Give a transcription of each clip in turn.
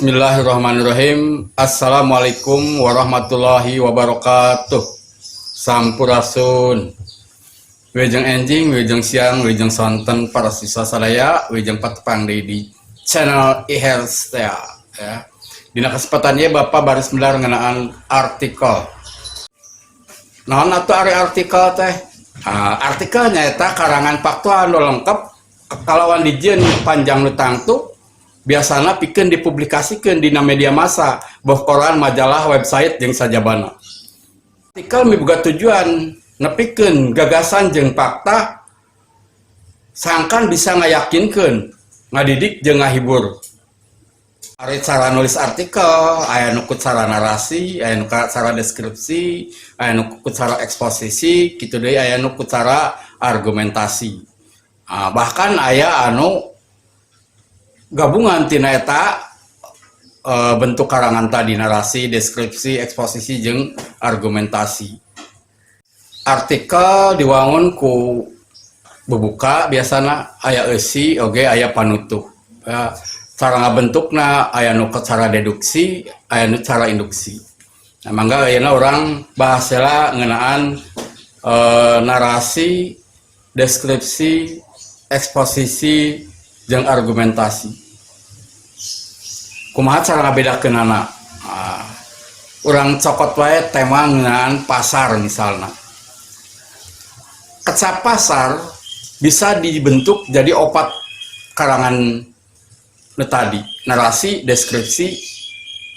Bismillahirrahmanirrahim. Assalamualaikum warahmatullahi wabarakatuh. Sampurasun. Wilujeng enjing, wilujeng siang, wilujeng sonten para siswa sadaya, wilujeng patepang deui di channel Iherstea ya. Dina kesempatan ieu Bapak baris medar ngeunaan artikel. Naon atuh ari artikel teh? Ah, artikel nyaeta karangan faktual anu lengkap kalawan dijieun panjang nu tangtu, biasana pikeun dipublikasikeun dina media massa, boh koran, majalah, website, jeung sajabana. Artikel miboga tujuan nepikeun gagasan jeung fakta sangkan bisa ngayakinkeun, ngadidik, jeung ngahibur. Ari cara nulis artikel, aya nu ku cara narasi, aya nu cara deskripsi, aya nu ku cara eksposisi, kitu deui aya nu ku cara argumentasi. Ah, bahkan aya anu gabungan tina eta bentuk karangan tadi, narasi, deskripsi, eksposisi, jeung argumentasi. Artikel diwangun ku bubuka, biasana aya eusi oge aya panutup. Ya, cara ngabentukna aya nu cara deduksi, aya nu cara induksi. Nah, mangga ayeuna urang bahas heula ngeunaan narasi, deskripsi, eksposisi, jeung argumentasi. Kumaha cara ngabedakeunana? Ah, urang cokot wae tema ngeunaan pasar misalna. Kecap pasar bisa dibentuk jadi opat karangan nu tadi, narasi, deskripsi,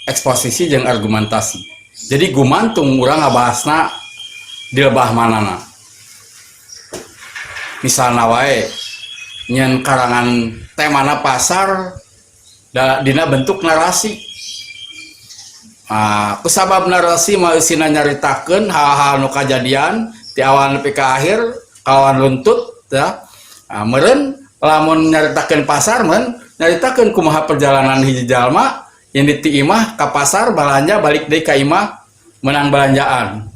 eksposisi, jeung argumentasi. Jadi gumantung urang ngabahasna di lebah manana. Misalna wae nyen karangan temana pasar dina bentuk narasi. Nah, kusabab narasi mah eusina nyaritakeun hal-hal nu kajadian ti awal nepi ka akhir kawan runtut ya. Nah, meureun lamun nyaritakeun pasar meureun nyaritakeun kumaha perjalanan hiji jalma yang di imah ka pasar balanja, balik deui ka imah menang belanjaan.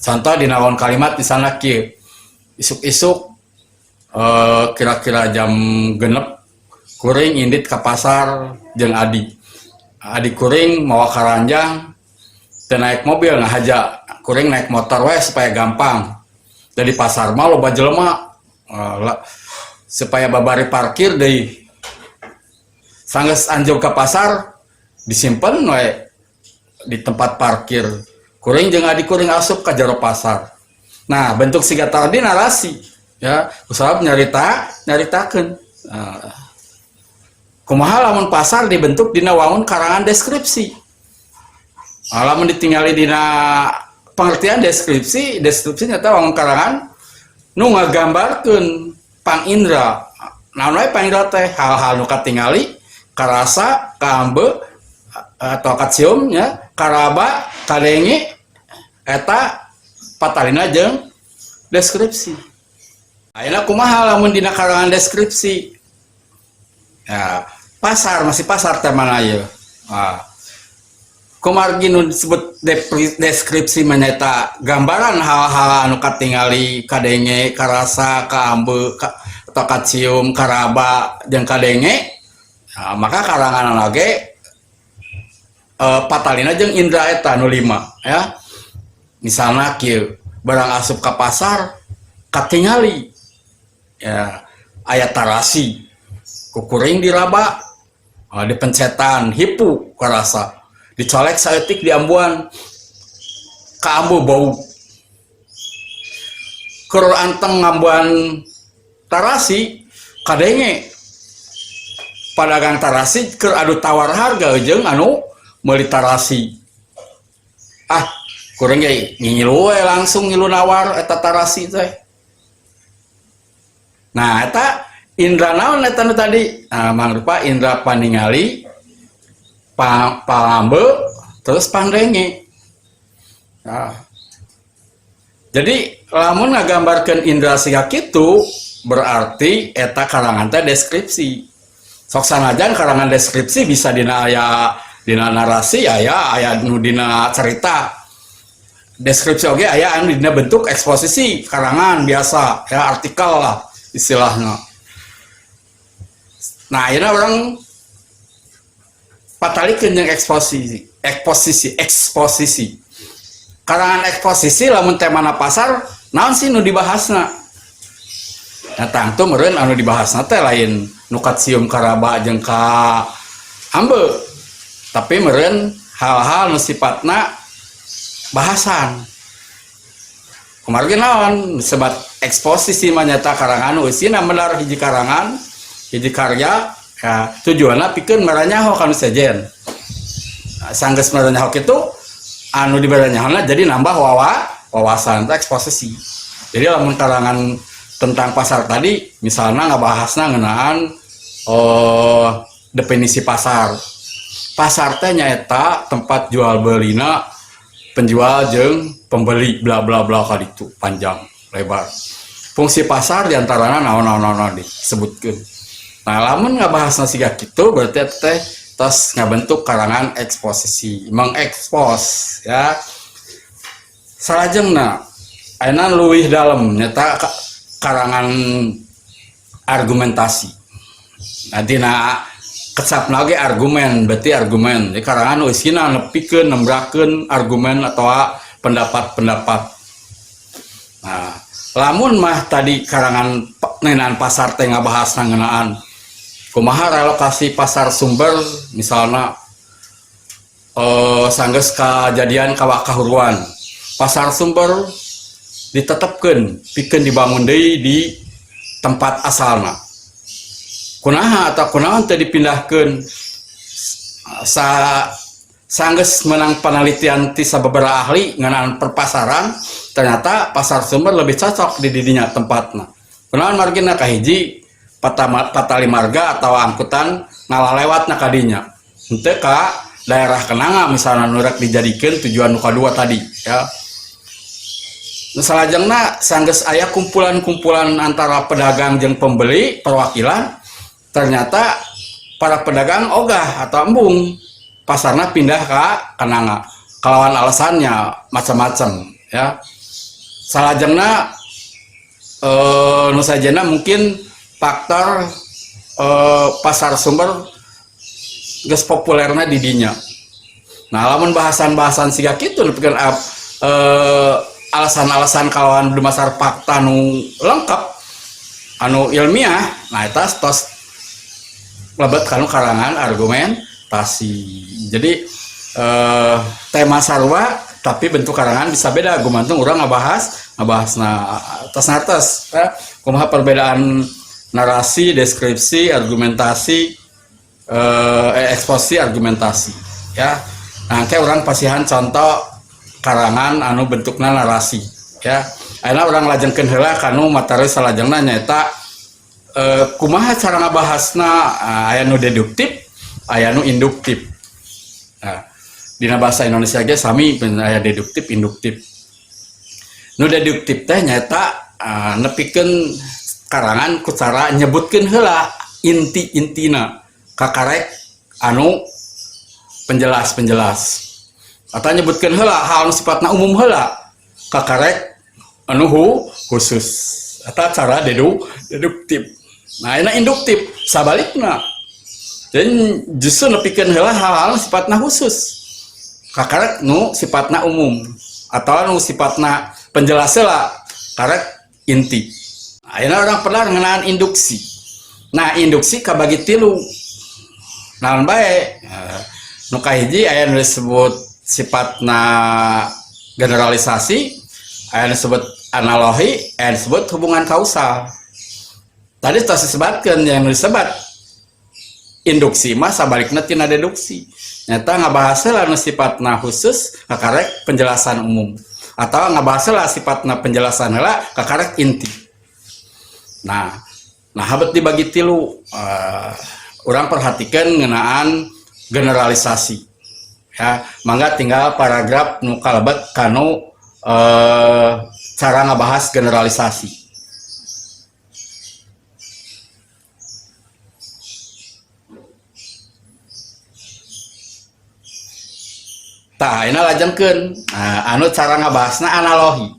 Contoh dina wangun kalimat di sana kieu: isuk-isuk kira-kira jam 6 kuring indit ke pasar jeung adi. Adi kuring mawa karanjang dan naik mobil ngahaja kuring naik motor we supaya gampang. Dari pasar mah loba jelema, supaya babari parkir deui. Sanggeus anjog ke pasar, disimpen we di tempat parkir. Kuring jeung adi kuring asup ka jero pasar. Nah, bentuk siga tadi narasi ya, kusabab nyaritakeun. Nah, kumaha lamun pasar dibentuk dina wangun karangan deskripsi? Nah, lamun ditinggali dina pengertian deskripsi, deskripsi nyata wangun karangan nu ngagambarkeun pangindra. Naon wae pangindra teh? Hal-hal nu katingali, karasa, kaambe atau kacium ya, karaba, kadenge, eta patalina jeung deskripsi. Ayeuna kumaha lamun dina karangan deskripsi? Ya, pasar, masih pasar temana ieu. Nah, kumargi nu disebut deskripsi menyata gambaran hal-hal anu katingali, kadenge, karasa, kaambe, atau kacium, karaba, jeung kadenge. Nah, maka karangan oge patalina jeung indra eta nu lima ya. Misalnya kieu, barang asup ka pasar katingali ya aya tarasi, ku kuring diraba, dipencetan, hipu karasa, dicolek saeutik di ambuan, kaambu bau. Keur anteng ngambuan tarasi, kadenge padagang tarasi keur adu tawar harga jeung anu meuli tarasi. Ah, kuring ge nginyilu we, langsung ngilu nawar eta tarasi teh. Nah, eta indra naon eta nu tadi? Nah, mangrupa indra paningali, pangambe, terus pandenge. Nah, jadi lamun ngagambarkeun indra siga kitu berarti eta karangan teh deskripsi. Sok sanajan karangan deskripsi bisa dina aya dina narasi, aya aya nu dina cerita deskripsi, oge aya anu dina bentuk eksposisi karangan biasa ya, artikel lah istilahnya. Nah, ayeuna urang Patalikeun jeung eksposisi, eksposisi, eksposisi. Karangan eksposisi lamun temana pasar, naon sih nu dibahasna? Nah, tangtu meureun anu dibahasna teh lain nu kacium karaba jeung ka ambe. Tapi meureun hal-hal nu sifatna bahasan. Kumargi naon sebat eksposisi mah nyata karangan nu eusina melar hiji karangan, hiji karya, ya, tujuanna pikeun maranyaho ka nu sejen. Nah, sanggeus maranyaho kitu anu dibaranyahona jadi nambah wawasan teh eksposisi. Jadi lamun karangan tentang pasar tadi misalnya ngabahasna ngeunaan definisi pasar. Pasar teh nyaeta tempat jual belina penjual jeung pembeli bla bla bla kaditu panjang lebar. Fungsi pasar diantarana naon-naon naon disebutkeun. Nah, lamun ngabahasna siga kitu berarti teh tos ngabentuk karangan eksposisi, mengekspos ya. Salajengna ayeuna leuwih dalem nyata karangan argumentasi. Nah, dina kecap lagi argumen, berarti argumen. Jadi karangan eusina nepikeun nembrakeun argumen atau pendapat-pendapat. Nah, lamun mah tadi karangan ngeunaan pasar teh ngabahas ngeunaan kumaha relokasi pasar Sumber misalnya sanggeus kajadian kahuruan. Pasar Sumber ditetepkeun pikeun dibangun deui di tempat asalna. Kunaha atau kunaon teh dipindahkeun sa sanggeus menang penelitian ti sababaraha ahli ngeunaan perpasaran, ternyata pasar Sumber lebih cocok di didinya tempatna. Kunaon margina kahiji patali marga atau angkutan ngalalewatna ka dinya. Henteu ka daerah Kenanga misalnya nu rek dijadikeun tujuan nu kadua tadi ya. Nu salajengna sanggeus aya kumpulan-kumpulan antara pedagang jeung pembeli perwakilan, ternyata para pedagang ogah atau embung pasarna pindah ka Kenanga kalawan alasannya macam-macam ya. Salajengna nu sajena mungkin faktor pasar Sumber geus populerna di dinya. Nah, lamun bahasan-bahasan siga kitu nepikeun alasan-alasan kalawan dumasar fakta nu lengkap anu ilmiah, nah eta tos lebet kanu karangan argumentasi. Jadi tema sarua tapi bentuk karangan bisa beda gumantung urang ngabahasna tos nartos ya. Kumaha perbedaan narasi, deskripsi, argumentasi, eksposisi, argumentasi ya. Nah, kayak urang pasihan contoh karangan anu bentukna narasi ya. Ayeuna urang lajengkeun heula kanu materi salajengna nyaeta kumaha cara ngabahasna, aya nu deduktif, aya nu induktif. Nah, dina bahasa Indonesia ge sami aya deduktif, induktif. Nu deduktif teh nyaeta nepikeun karangan ku cara nyebutkeun heula inti-intina kakarek anu penjelas-penjelas. Atau nyebutkeun heula hal anu sifatna umum heula kakarek anu khusus. Atau cara deduktif. Nah, ini induktif sabalikna. Jadi justru nepikeun heula hal-hal sifatna khusus. Kakarek nu sifatna umum atau nu sifatna penjelas heula karek inti. Nah, ini orang pernah ngenaan induksi. Nah, induksi kabagi tilu. Naon bae? Nu kahiji aya nu disebut sifatna generalisasi, aya nu disebut analogi, aya nu disebut hubungan kausal. Tadi tos disebutkeun yang disebut induksi mah sabalikna tina deduksi. Nyata ngabahas heula nu sifatna khusus kakarek penjelasan umum atau ngabahas heula sifatna penjelasan heula kakarek inti. Nah, habet dibagi tilu, urang perhatikan ngeunaan generalisasi. Ya, mangga tinggal paragraf nu kalebet kanu cara ngabahas generalisasi. Tah, ini lajengkeun. Nah, anu cara ngabahasna analogi.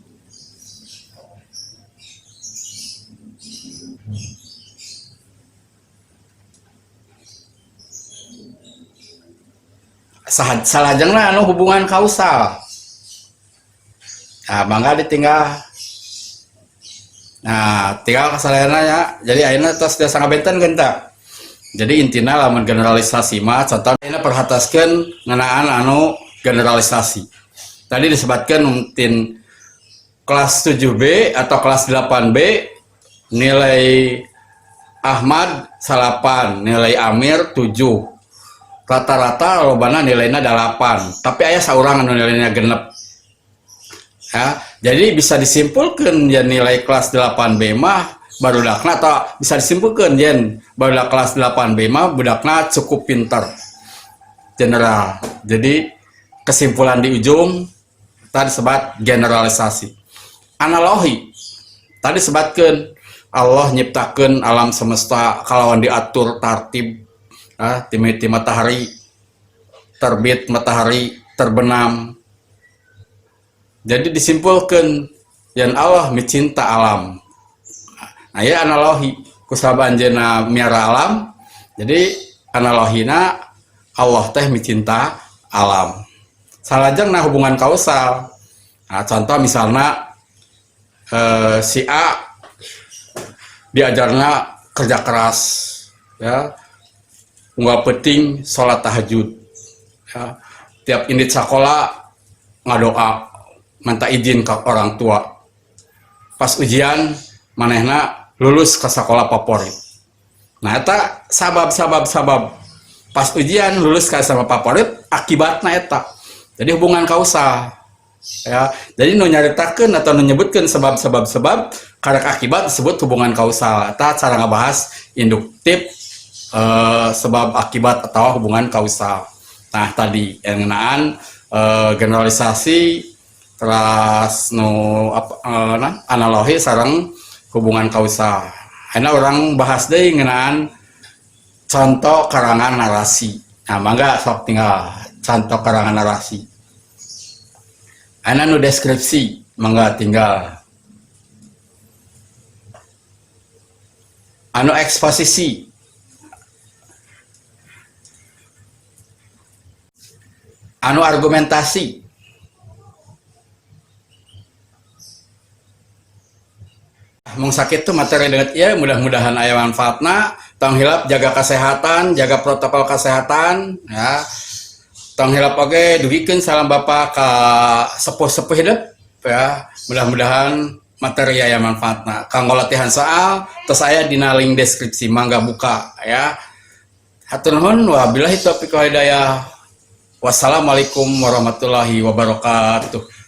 Salajengna anu hubungan kausal. Nah, mangga ditinggal. Nah, tinggal kasadayana ya. Jadi ayeuna tos tiasa ngabenten tah. Jadi intina lamun generalisasi mah, contoh ayeuna perhatoskeun ngeunaan anu generalisasi. Tadi disebutkan mungkin kelas 7B atau kelas 8B, nilai Ahmad 9, nilai Amir 7. Rata-rata lobana nilainya 8, tapi aya saurang anu nilainya 6. Ya, jadi bisa disimpulkan ya, nilai kelas 8B mah barudakna, atau bisa disimpulkan yen barudak kelas 8B mah budakna cukup pintar general. Jadi kesimpulan di ujung tadi disebut generalisasi. Analogi tadi sebutkan Allah nyiptakan alam semesta kalawan diatur tartib, ah, timiti matahari terbit, matahari terbenam. Jadi disimpulkan yang Allah micinta alam. Nah, ya analogi kusabab anjeunna miara alam. Jadi analogina Allah teh micinta alam. Salajengna hubungan kausal. Nah, contoh misalnya si A diajarna kerja keras ya, unggal penting sholat tahajud ya, tiap indit sekolah ngadoa minta izin ke orang tua. Pas ujian manehna lulus ke sekolah favorit. Nah, eta sabab, sabab, sabab. Pas ujian lulus ke sama favorit, akibatna eta. Jadi hubungan kausal ya. Jadi nu nyaritakeun atau nu nyebutkeun sebab, sebab, sebab karek akibat disebut hubungan kausal. Eta cara ngabahas induktif, sebab akibat atau hubungan kausal. Nah, tadi yang ngeunaan generalisasi, terus nu apa, nah, analogi sareng hubungan kausal. Ayeuna urang bahas deui ngeunaan contoh karangan narasi. Nah, mangga sok tinggal contoh karangan narasi. Ayeuna nu deskripsi, mangga tinggal. Anu eksposisi, anu argumentasi, mung sakitu materi dengan ya, mudah-mudahan aya manfaatna. Tong hilap jaga kesehatan, jaga protokol kesehatan ya. Tong hilap oge dugikeun salam Bapak ka sepuh-sepuh hidup ya. Mudah-mudahan materi aya manfaatna. Kanggo latihan soal terus aya dina link deskripsi, mangga buka ya. Hatur nuhun, wabillahi taufiq wal hidayah. Wassalamualaikum warahmatullahi wabarakatuh.